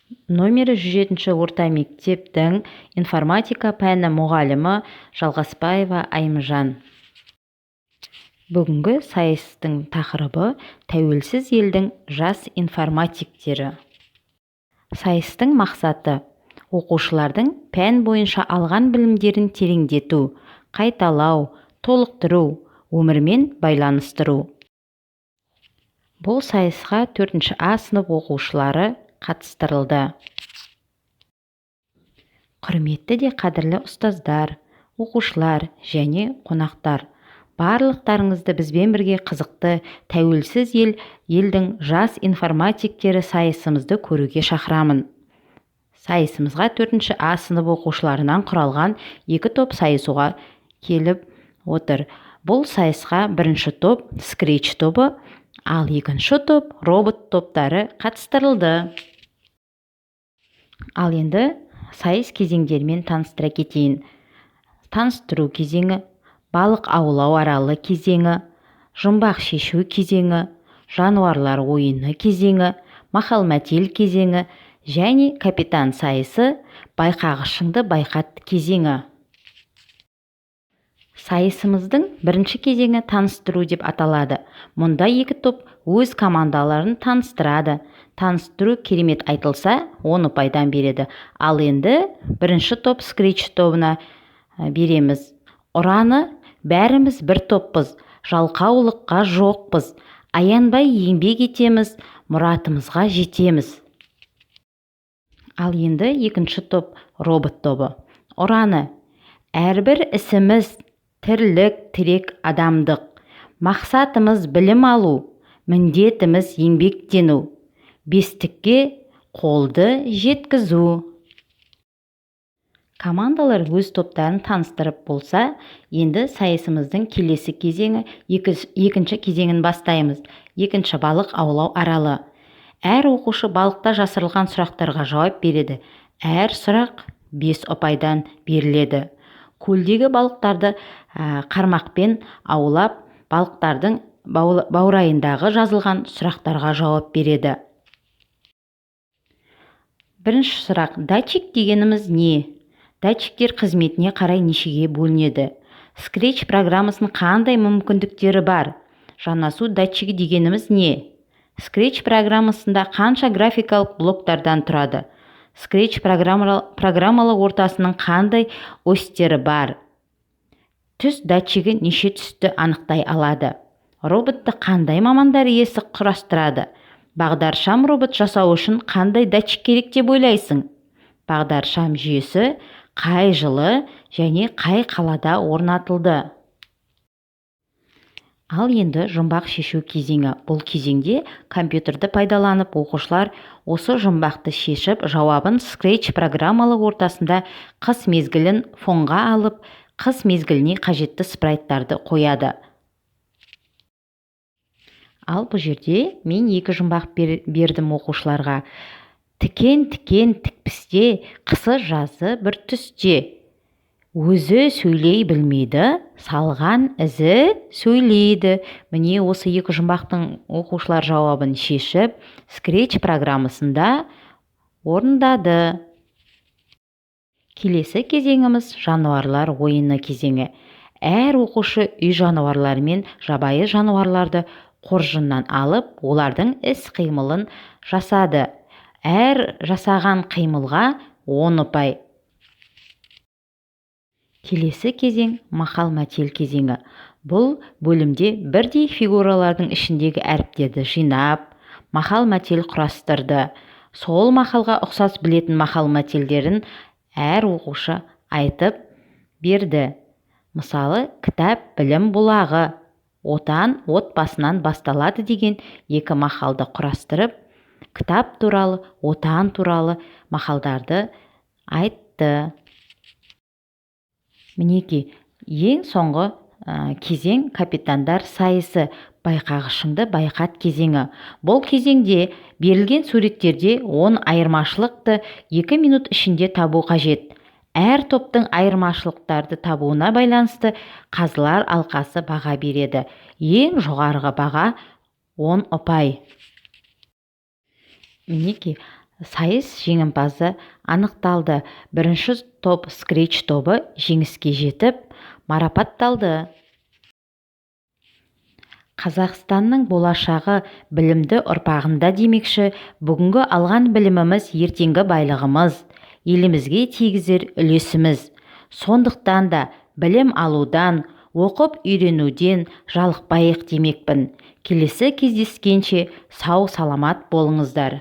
Номері 107 орта мектептің информатика пәні мұғалімі Жалғасбаева Айымжан. Бүгінгі сайыстың тақырыбы: тәуелсіз елдің жас информатиктері. Сайыстың мақсаты: оқушылардың пән бойынша алған білімдерін тереңдету, қайталау, толықтыру, өмірмен байланыстыру. Бұл сайысқа 4 А сынып оқушылары қатыстырылды. Құрметті де қадірлі ұстаздар, оқушылар және қонақтар, барлықтарыңызды бізбен бірге қызықты тәуелсіз елдің жас информатиктері сайысымызды көруге шақырамын. Сайысымызға 4 А сынып оқушыларынан құралған екі топ сайысуға келіп отыр. Бұл сайысқа бірінші топ Scratch тобы, ал екінші топ робот топтары қатыстырылды. Ал енді сайыс кезеңдерімен таныстыра кетейін. Таныстыру кезеңі, балық аулау аралы кезеңі, жұмбақ шешу кезеңі, жануарлар ойыны кезеңі, мақал-мәтел кезеңі және капитан сайысы, байқағышыңды байқат кезеңі. Сайысымыздың бірінші кезеңі таныстыру деп аталады. Мұнда екі топ өз командаларын таныстырады. Таныстыру керемет айтылса, 10 ұпайдан береді. Ал енді бірінші топ Scratch тобына береміз. Ұраны: бәріміз бір топпыз, жалқаулыққа жоқпыз, аянбай еңбек етеміз, мұратымызға жетеміз. Ал енді екінші топ робот тобы. Ұраны: әрбір ісіміз тірлік, тірек адамдық. Мақсатымыз білім алу, міндетіміз еңбектену, бестікке қолды жеткізу. Командалар өз топтарын таныстырып болса, енді сайысымыздың келесі кезеңі, екінші кезеңін бастаймыз. Екінші балық аулау аралы. Әр оқушы балықта жасырылған сұрақтарға жауап береді. Әр сұрақ 5 ұпайдан беріледі. Көлдегі балықтарды қармақпен аулап, балықтардың баурайындағы жазылған сұрақтарға жауап береді. Бірінші сұрақ: датчик дегеніміз не? Датчиктер қызметіне қарай нешеге бөлінеді? Scratch программасының қандай мүмкіндіктері бар? Жанасу датчигі дегеніміз не? Scratch программасында қанша графикалық блоктардан тұрады? Scratch программалық ортасының қандай осьтері бар? Түс датчигі неше түсті анықтай алады? Роботты қандай мамандар иесі құрастырады? Бағдаршам робот жасау үшін қандай датчик керек деп ойлайсың? Бағдаршам жүйесі қай жылы және қай қалада орнатылды? Ал енді жұмбақ шешу кезеңі. Бұл кезеңде компьютерді пайдаланып, оқушылар осы жұмбақты шешіп, жауабын Scratch программалық ортасында қыс мезгілін фонға алып, қыс мезгіліне қажетті спрайттарды қояды. Ал бұл жерде мен екі жұмбақ бердім оқушыларға. Тікен, тікен, тікпісте, қысы жазы бір түсте. Өзі сөйлей білмейді, салған ізі сөйлейді. Міне, осы екі жұмбақтың оқушылар жауабын шешіп, Scratch программасында орындады. Келесі кезеңіміз жануарлар ойыны кезеңі. Әр оқушы үй жануарлары мен жабайы жануарларды қоржыннан алып, олардың іс-қимылын жасады. Әр жасаған қимылға 10 ұпай. Келесі кезең мақал-мәтел кезеңі. Бұл бөлімде бірдей фигуралардың ішіндегі әріптерді жинап, мақал-мәтел құрастырды. Сол мақалға ұқсас білетін мақал-мәтелдерін әр оқушы айтып берді. Мысалы, кітап білім бұлағы, отан отбасынан басталады деген екі мақалды құрастырып, кітап туралы, отан туралы мақалдарды айтты. Мінекей, ең соңғы кезең капитандар сайысы, байқағышыңды байқат кезеңі. Бұл кезеңде берілген суреттерде 10 айырмашылықты 2 минут ішінде табу қажет. Әр топтың айырмашылықтарды табуына байланысты қазылар алқасы баға береді. Ең жоғарғы баға 10 ұпай. Мінекей, Сайыс жеңімпазы анықталды. Бірінші топ, Скретч тобы жеңіске жетіп, марапатталды. Қазақстанның болашағы білімді ұрпағында демекші, бүгінгі алған біліміміз ертеңгі байлығымыз, елімізге тигізер үлесіміз. Сондықтан да білім алудан, оқып-үйренуден жалықпайық демекпін. Келесі кездескенше сау-саламат болыңыздар!